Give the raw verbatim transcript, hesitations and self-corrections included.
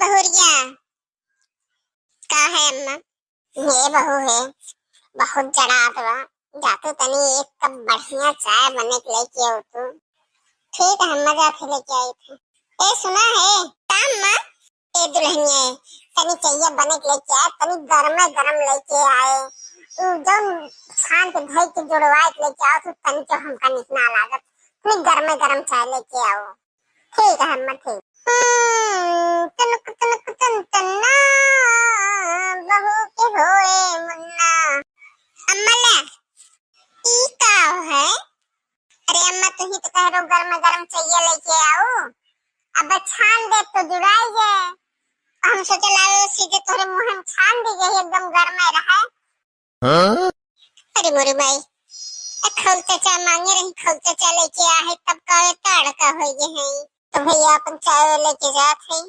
बहुरिया, का है अम्मा? हे बहू हे, बहुत जड़ात बा, जा तू तनी एक कप बढ़िया चाय बने के लेके आओ तू। ठीक है अम्मा, जात ही लेके आई थी। ए सुना है, का अम्मा? ए दुल्हनिया, तनी चइया बने के लेके आए, तनी गरमे गरम लेके आए। उ जौन छान के धई के जुड़वाए के लेके आओ, तू तनी के हमका निक ना लागत। तनी गरमे गरम चाय लेके आओ। ठीक है अम्मा, ठीक। हम्म, तुनुक तुनुक तुन तुन्ना, बहू के होए मुन्ना। अम्मा ले, ई का है? अरे अम्मा, तू ही तो कह रहो गरम गरम चइया लेके आओ। अब छान दे तो जुड़ाई जाए। हम सोचे लावे सीधे तोहरे मुंह में छान दी गई, एकदम गरमे रहे। हाँ? अरे मोरे माई, ए खौल चाचा मांगे रही, खौल चाचा लेके आ है, तब का तड़का हो गए हैं। तो भैया अपन चाय लेके जात है।